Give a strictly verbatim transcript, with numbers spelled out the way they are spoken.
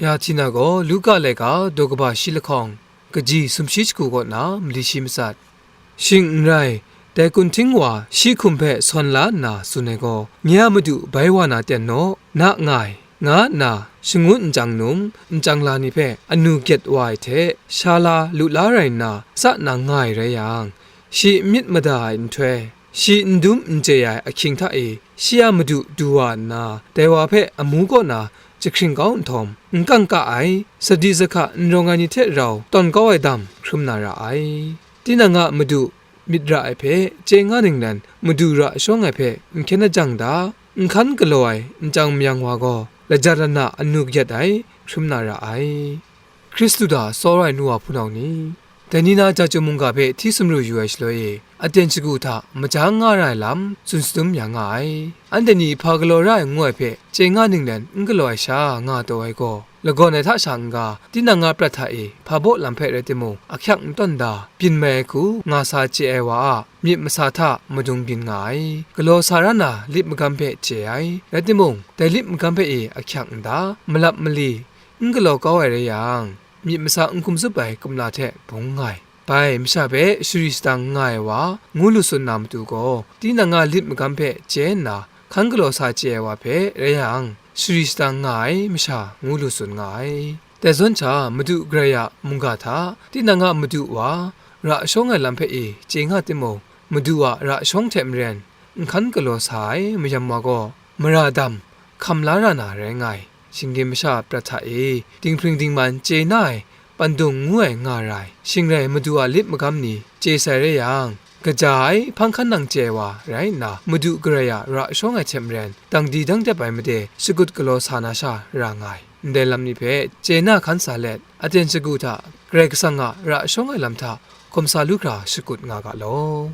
Ya Htina gaw Luka laika daw kaba shi lahkawng, kaji sumshi shagu kaw na mali shi matsat. Shing n rai, dai kunhting wa shi hkum hpe sawn la nna tsun ai gaw, "Nye a Madu bai wa na ten naw, na nga ai," nga nna shangun nchyang num, nchyang la ni hpe anu gyet wa ai hte, sha la lu la rai nna, sa na nga ai rai yang, shi n myit mada ai nhtoi, shi n dum n chye ai ahkying hta e, shi a madu du wa nna, dai wa hpe amu kaw na jahkring kau nhtawm, n kangka ai, sadi sahka n rawng ai ni hte rau tawn kau ai dam hkrum na ra ai. Tinang a madu myit ra ai hpe chye nga ninglen, madu ra shawng ai hpe n hkyen ajang da, n hkan galaw ai nchyang mayang wa gaw, laja lana anu kayat ai hkrum na ra ai. Hkristu hta tsawra ai nu wa hpunau ni, dai ni na Jahchyum mungga hpe hti sumru yu ai shaloi e, aten shagu hta maja n nga ra ai lam tsun shadum ya nga ai. Anhte ni hpa galaw ra ai ngu ai hpe chye nga ninglen n galaw ai sha nga taw ai gaw, lagawn ai hta sha n-ga, tinang a prat hta e hpa baw lam hpe rai timung, ahkyak n tawn da, byin mai ai hku nga sa chye ai wa a myit masa hta madung byin nga ai. Galaw sa ra na lit magam hpe chye ai, rai timung, dai lit magam hpe e ahkyak n da, malap mali, n galaw kau ai rai yang, myit masa n hkum tsup ai kumla hte bung nga ai. Bai, masha hpe shari shadang nga ai wa, ngu lu tsun na matu gaw, tinang a lit magam hpe chye nna, hkan galaw sa chye ai wa hpe rai yang, shari shadang nga ai masha, ngu lu tsun nga ai. Dai zawn hta, Madu Karai a mungga hta, tinang a madu wa, ra shawng ai lam hpe e chye nga timung, madu a ra shawng hte maren, n hkan galaw sa ai mayam wa gaw, mara dam hkam la ra na rai nga ai. Shinggyim masha a prat hta e dinghpring dingman chye na ai, pandung ngu ai nga ra ai. Shing rai, madu a lit magam ni chye sai rai yang, kaja ai hpang hkan nang chye ai wa rai nna, Madu Karai a ra shawng ai hte maren, dang di dang dep ai made shagut galaw sa na sha ra nga ai. Ndai lam ni hpe chye na hkan sa let, aten shagu hta Karai Kasang a ra shawng ai lam hta hkum sa lu hkra shakut nga ga law.